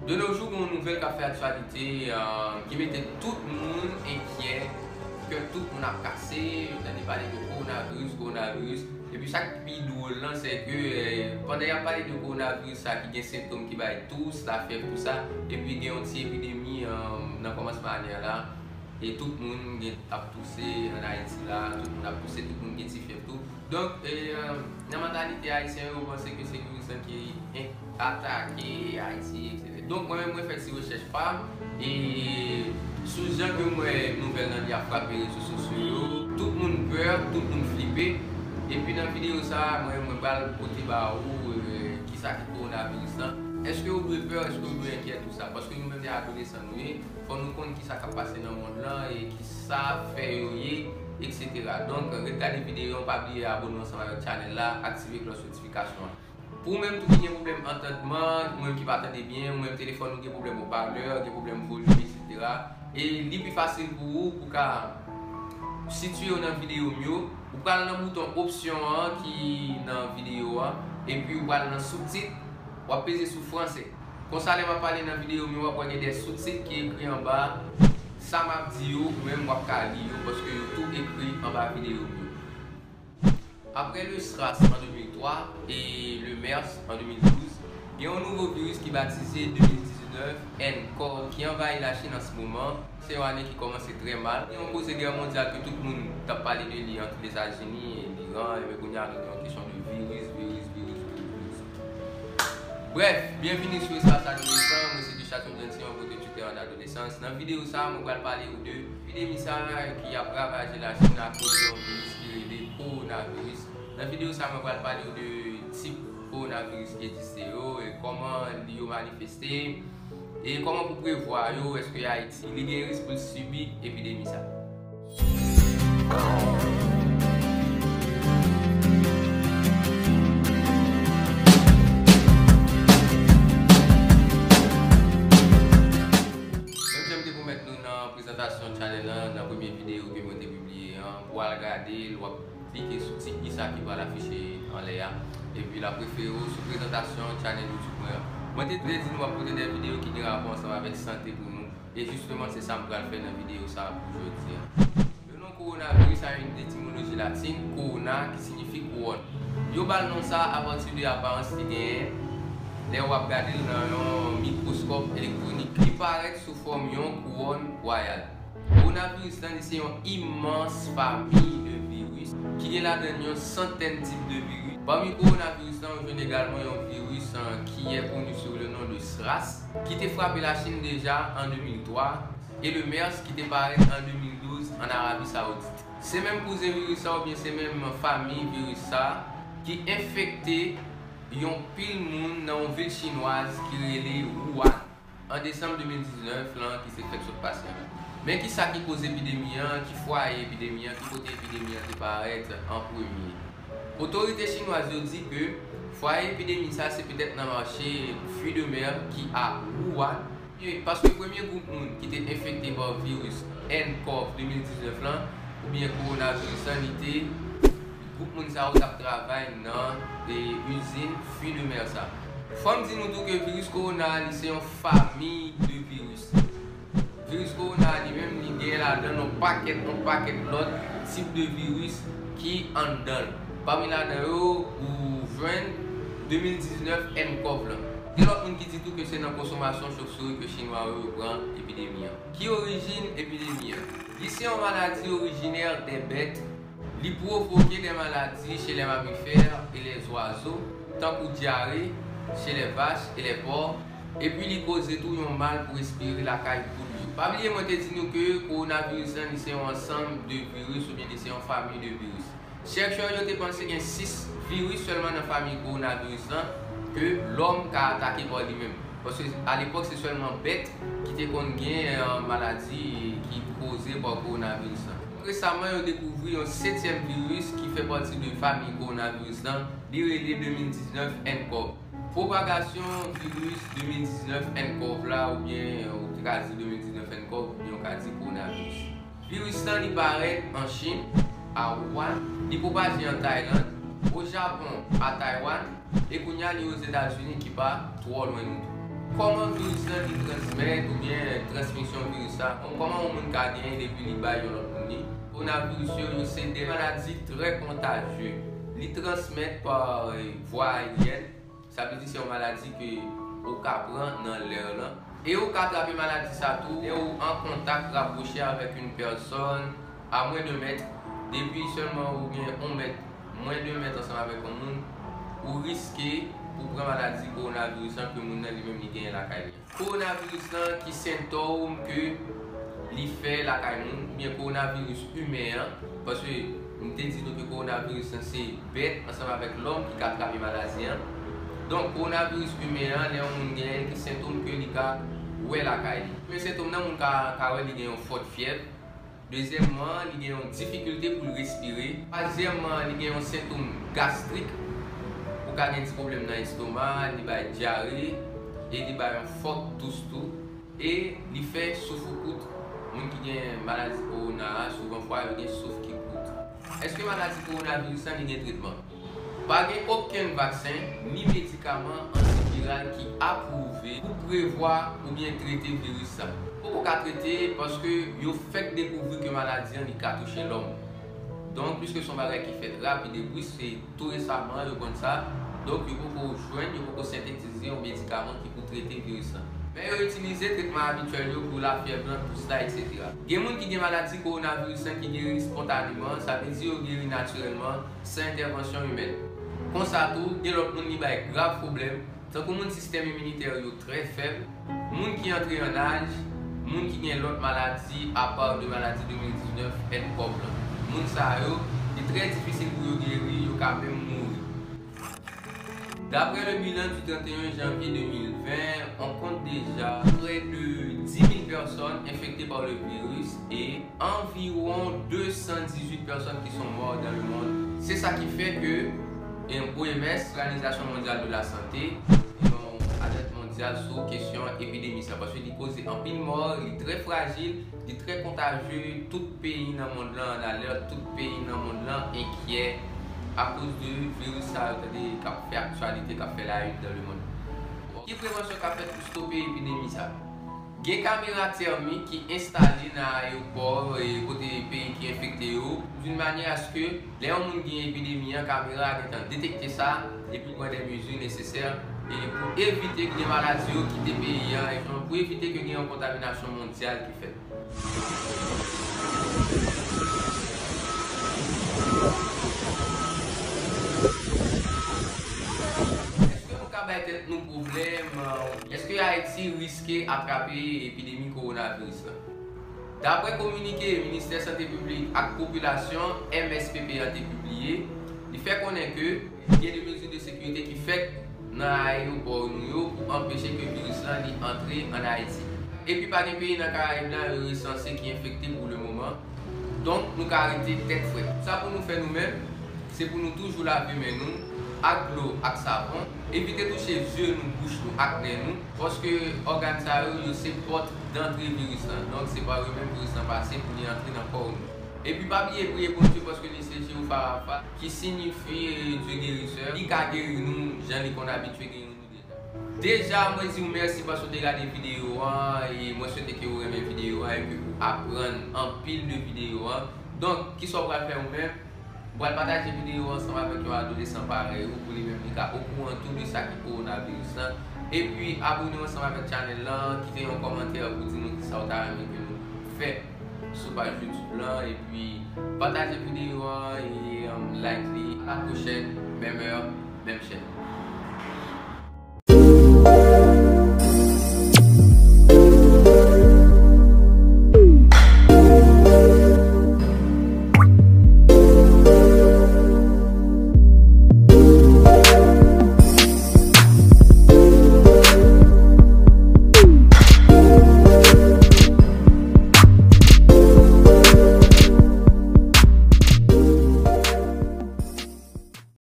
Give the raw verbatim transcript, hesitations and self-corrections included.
De nos jours, gen yon nouvèl k ap fè aktyalite, euh, ki mete tout moun enkyè, kè tout moun ap kase, yo tande pale de kowonaviris, kowonaviris. Epi sa k pi dwòl lan, se ke, euh, pandan y ap pale de kowonaviris sa ki gen sentòm ki bay tous, lafyèv, tou sa, epi gen yon ti epidemi, euh, nan kòmansman ane a la, e tout moun gen, ap touse ann Ayiti la, tout moun ap touse, tout moun gen ti fyèv tou. Donk, e, euh, nan mantalite ayisyen yo, yo panse ke se viris lan ki en-, atake Ayiti, et cetera. Donk, mwen menm, mwen fè ti rechèch pa m, e sou jan ke m wè nouvèl lan li ap frape rezo sosyo yo, tout moun pè, tout moun flipe. Epi nan videyo sa a, mwen, mwen pral pote ba ou, euh, kisa ki kowonaviris lan. Èske ou dwe pè, èske ou dwe enkyè, tou sa? Paske nou menm, se adolesan nou ye. Fò nou konn kisa k ap pase nan mond lan e kisa fè yo ye, et cetera. Donk, ret gade videyo an, pa bliye abòne ansanm avèk chanèl la, aktive klòch notifikasyon an. Pou ou menm tou ki gen pwoblèm antandman, ou menm ki pa tande byen, ou menm telefòn ou gen pwoblèm opalè, gen pwoblèm volim, et cetera. E li pi fasil pou ou, pou ka sitiye w nan videyo m yo, ou pral nan bouton opsyon an ki nan videyo an, epi ou pral nan soutit, w ap peze sou fransè. Konsa, lè m ap pale nan videyo m yo, w ap wè gen de soutit ki ekri anba sa m ap di yo, ou menm w ap ka li yo, paske yo tou ekri anba videyo m yo. Après le SRAS en deux mille trois et le MERS en deux mille douze, gen yon nouvo viris ki batize deux mille dix-neuf N cov ki anvayi Lachin an se moman. Se yon ane ki kòmanse trè mal. Gen yon koze gè mondyal ke tout moun t ap pale de li ant Lezazini e Liran, ebyen kounye a nou gen yon kesyon de viris, viris, viris, viris, viris. Brèf, byenvini sou Espas Adolesan, mwen se Duchatton Jeanty, yon pwodiktè an adolesans. Nan videyo sa a, mwen pral pale ou de epidemi sa a ki ap ravaje Lachin akoz de yon viris ki rele kowonaviris. Nan videyo sa a, mwen pral pale ou de tip kowonaviris ki egziste yo, e kòman li yo manifeste, e kòman pou prevwa yo, èske Ayiti li gen risk pou l sibi epidemi sa? Menm jan m te pwomèt nou nan prezantasyon chanèl lan, nan premye videyo ke mwen te pibliye an, pou w al gade l, w ap klike sou ti i sa ki pral afiche anlè a, epi l ap refere w sou prezantasyon chanèl YouTube mwen an. Mwen te, te di nou w ap pote de videyo ki gen rapò ansanm avèk sante pou nou, e jisteman se sa m pral fè nan videyo sa a pou jodi a. Le nom coronavirus a une étymologie latine, corona, qui signifie couronne. Yo ba l non sa a apati de aparans li genyen lè w ap gade l nan yon mikwoskòp elektwonik. Li parèt sou fòm yon kouwòn wayal. Kowonaviris lan, li se yon imans famiy de viris ki gen ladan l yon santèn tip de viris. Pami kowonaviris lan, ou jwenn egalman yon viris, euh, qui est connu sous le nom de SRAS, ki te frape Lachin deja an de mil twa, e le MERS, ki te parèt an de mil douz an Arabi Sawoudit. Se menm kouzen viris sa oubyen se menm famiy viris sa ki enfekte yon pil moun nan yon vil chinwaz ki rele Wuhan an desanm de mil diznèf lan ki se fèt sot pase an. Men kisa ki koz epidemi an, ki fwaye epidemi an, ki kote epidemi an te parèt an premye? Otorite chinwaz yo di ke fwaye epidemi sa se petèt nan mache fruits de mer ki a Wuhan, e paske premye gwoup moun ki te enfekte pa viris N cov de mil diznèf lan, oubyen kowonaviris lan, li te gwoup moun sa yo t ap travay nan, e, izin fruits de mer sa. Fò m di nou tou ke viris kowona a, li se yon famiy de viris. Viris kowona a li menm, li gen ladan l yon pakèt, yon pakèt lòt tip de viris ki anndan l. Pami ladan yo, ou jwenn de mil diznèf N cov lan. Gen lòt moun ki di tou ke se nan konsomasyon chofsouri ke chinwa yo, yo pran epidemi an. Ki orijin epidemi an? Li se yon maladi orijinè dè bèt. Li pwovoke dè maladi chez les mammifères et les oiseaux, tankou dyare chez les vaches et les porcs, epi li koze tou yon mal pou respire lakay poul yo. Pa bliye mwen te di nou ke kowonaviris lan, li se yon ansanm de viris oubyen li se yon famiy de viris. Chèchè yo te panse gen sis viris sèlman nan famiy kowonaviris lan ke lòm ka atake pa li menm. Paske alepòk, se sèlman bèt ki te konn gen, eh, maladi ki koze pa kowonaviris lan. Resaman, yo dekouvri yon setyèm viris ki fè pati de famiy kowonaviris lan, li rele de mil diznèf N cov. Pwopagasyon viris de mil diznèf N cov la, oubyen, eh, ou te ka di de mil diznèf N cov, oubyen ou ka di kowonaviris. Viris lan, li parèt an Chin, a Wuhan, li pwopaje an Tayland, o Japon, a Taiwan, e kounye a li Ozetazini ki pa twò lwen nou tou. Kòman viris lan li transmèt oubyen transmisyon viris la? Kòman yon moun ka genyen depi li bay yon lòt moun li? Kowonaviris yo, yo se de maladi trè kontajye. Li transmèt pa, eh, vwa aeryèn. Sa vle di se yon maladi ke ou ka pran nan lè lan. E ou ka trape maladi sa tou lè ou an kontak rapwoche avèk yon pèsòn a mwen de mèt. Depi sèlman ou gen yon mèt, mwen de mèt ansanm avèk yon moun, ou riske pou pran maladi kowonaviris lan ke moun nan li menm li genyen lakay li. Kowonaviris lan ki sentòm ke li fè lakay moun, oubyen kowonaviris imen an, paske m te di nou ke kowonaviris lan se bèt ansanm avèk lòm ki ka trape maladi an. Donk, kowonaviris imen an, lè yon moun genyen l, ki sentòm ke li ka wè lakay li? Premye sentòm nan, moun ka, ka wè li gen yon fòt fyèv. Dezyèmman, li gen yon difikilte pou l respire. Twazyèmman, li gen yon sentòm gastrik. Ou ka gen ti pwoblèm nan estoma, li bay dyare, e li bay yon fòt tous tou. E li fè souf ou kout. Moun ki gen maladi kowona a, souvan fwa yo gen souf ki kout. Èske maladi kowonaviris lan li gen tretman? Pa gen okenn vaksen ni medikaman antiviral ki apwouve pou prevwa oubyen trete viris sa. Poko ka trete paske yo fèk dekouvri ke maladi an li ka touche lòm. Donk, piske se yon bagay ki fèt rapid e bris, se tou resaman yo konn sa. Donk, yo poko jwenn, yo poko sentetize yon medikaman ki pou trete viris lan. Men yo itilize tretman abityèl yo pou lafyèv lan, tous la, etsetera. Gen moun ki gen maladi kowonaviris lan ki geri spontaneman, sa vle di yo geri natirèlman, san entèvansyon imèn. Konsa tou, gen lòt moun li bay grav pwoblèm, tankou moun sistèm iminitè yo trè fèb, moun ki antre an aj, moun ki gen lòt maladi apa de maladi de mil diznèf N CoV lan. Moun sa yo, li trè difisil pou yo geri, yo ka menm mouri. D'après le bilan du trente et un janvier deux mille vingt, on compte déjà près de dix mille personnes infectées par le virus et environ deux cent dix-huit personnes qui sont mortes dans le monde. Se sa ki fè ke, eh, O M S, Òganizasyon Mondyal de la Sante, yon alèt mondyal sou kesyon epidemi sa, paske li koze anpil mò, li trè frajil, li trè kontajye, tout peyi nan mond lan an alèt, tout peyi nan mond lan enkyè akoz de viris sa yo tande k ap fè aktyalite, k ap fè la une dans le monde. Ki prevansyon k ap fèt pou stope epidemi sa? Gen kamera tèmik ki enstale nan ayewopò, e, kote peyi ki enfekte yo, d'une manière à ce que lè yon moun gen epidemi an, kamera a gentan detekte sa, epi pran de mezi nesesè, e, pou evite ke maladi yo kite peyi an, e pou evite ke gen yon kontaminasyon mondyal ki fèt. Èske nou ka bay tèt nou pwoblèm? Èske Ayiti riske atrape epidemi kowonaviris la? Daprè kominike Ministè Sante Piblik ak Popilasyon, M S P P, an te pibliye, li fè konnen ke gen de mezi de sekirite ki fèt nan ayewopò nou yo pou anpeche ke viris lan li antre ann Ayiti. Epi pa gen peyi nan Karayib lan yo resanse ki enfekte pou le moman. Donk, nou ka rete tèt frèt. Sa pou nou fè nou menm, se pou nou toujou lave men nou ak dlo ak savon, evite touche zye nou, bouch nou ak nen nou, paske ògàn sa yo, yo se pòt dantre viris lan. Donk, se pa yo menm viris lan pase pou li antre nan kò nou. Epi pa bliye priye Bondye paske li se Jewova Rafa, ki siyifi, eh, Dye gerisè. Li ka geri nou jan li konn abitye geri nou deja. Deja, mwen di w mèsi paske w te gade videyo an, e mwen swete ke w renmen videyo an e ke w aprann anpil de videyo an. Donk, kisa w pral fè ou menm? Ou pral pataje videyo an ansanm avèk yon adolesan parèy ou pou li menm li ka okouran tou de sa ki kowonaviris lan. Epi, abone w ansanm avèk chanèl lan, kite yon kòmantè pou di nou kisa w ta renmen ke nou fè sou paj YouTube lan, epi pataje videyo an e, um, like li. A la pwochèn, menm è, menm chèn.